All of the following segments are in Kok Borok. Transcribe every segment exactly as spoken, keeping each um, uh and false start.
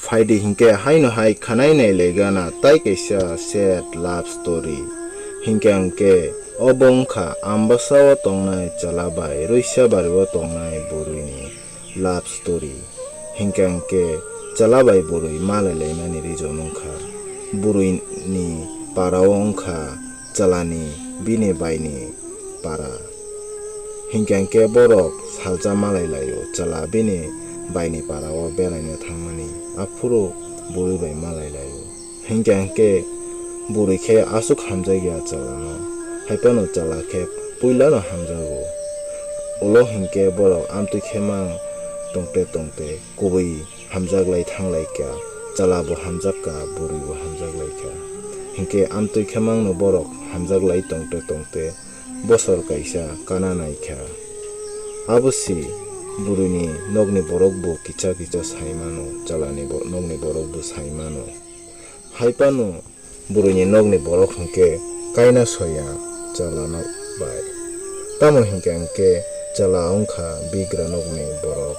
Phaidi hinkhe haino hai khwnai nai laigana tai kaisa sad love story. Hinkhe hinkhe obo wngkha Ambasa o tongnai chwla bai Rwisabari o tongnai bwrwini love story. Hinkhe hinkhe chwla bai bwrwi malai laimani reason wngkha bwrwini para o wngkha chwlani bini baini para. Hinkhe hinkhe borok salsa malai laio, chwla bini baini para o beraina thangmani, aphuru bwrwi bai malai laio. Hinkhe hinkhe bwrwi khe aswk hamjakya chwlano, haiphano chwla khe puilano hamjago. Ulo hinkhe borok amtwi khe mang tongte tongte kubui hamjaklai thanglaikha, chwla bo hamjakka, bwrwi bo hamjaklaikha. Hinkhe amtwi khe mangno borok hamjaklai tongte tongte bosor kaisa kana naikha. Abo si bwrwini nokni borok bo kicha kicha sai mano, chwlani bo-, nokni borok bo sai mano. Haiphano bwrwini nokni borok hinkhe kaina soya chwla nok bai. Tamo hinkhe hinkhe chwla wngkha bigra nokni borok.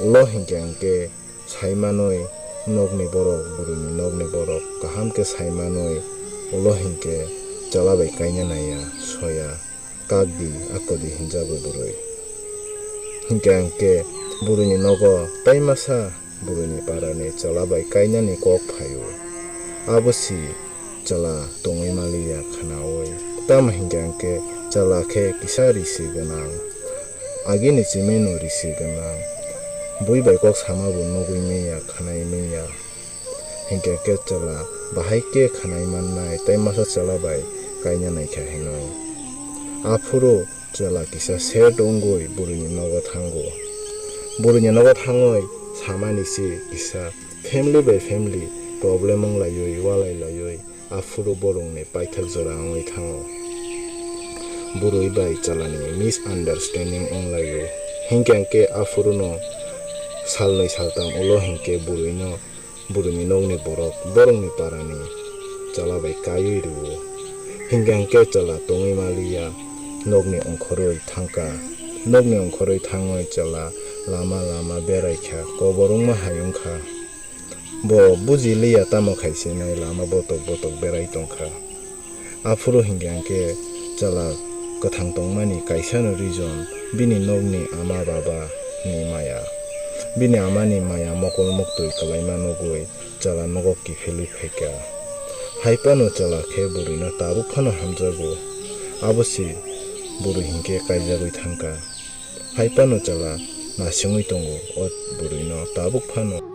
Ulo hinkhe hinkhe sai manwi nokni borok, bwrwini nokni borok kaham khe sai manwi ulo hinkhe chwla bai kaina naiya, soya, kak di, ako di hinjago bwrwi. Hinkhe hinkhe bwrwini nogo tai masa bwrwini parani chwla bai kainani kok phaio. Abo si chwla tongwi maliya khwnaui. Tamo hinkhe hinkhe chwla khe kisa risi gwnang. Agini chimino risi gwnang. Bui bai kok sama bo nugui manya, khwnai manya. Hinkhe hinkhe chwla bahai khe khwnai mannai, tai masa chwla bai kaina naikha hinwi. Aphuru chwla kisa sad wngwi bwrwini nogo thango. Bwrwini nogo thangwi samani se kisa family by family problem wnglaiwi, walai laiwi, aphuru borokni paithak jora wngwi thango. Bwrwi bai chwlani misunderstanding wnglaio. Hinkhe hinkhe aphuruno salnwi saltam ulo hinkhe bwrwino bwrwini nokni borok borokni parani chwla bai kaiwi rwo. Hinkhe hinkhe chwla tongwi maliya nokni ongkhorwi thangkha. Nokni ongkhorwi thangwi chwla lama lama beraikha, kobor wngma hai wngkha. Bo buji liya tamo khai se nai lama botok botok berai tongkha. Aphuru hinkhe hinkhe chwla kwthang tongmani kaisano reason bini nokni ama baba ni maya. Bini amani maya mokol muktwi kwlaima nugwi chwla nogo kiphilwi phaikha. Haiphano chwla khe bwrwino tabuk phano hamjago. Abo si bwrwi hinkhe kaijagwi thangkha. Haiphano chwla nasingwi tongo o bwrwino tabuk phano.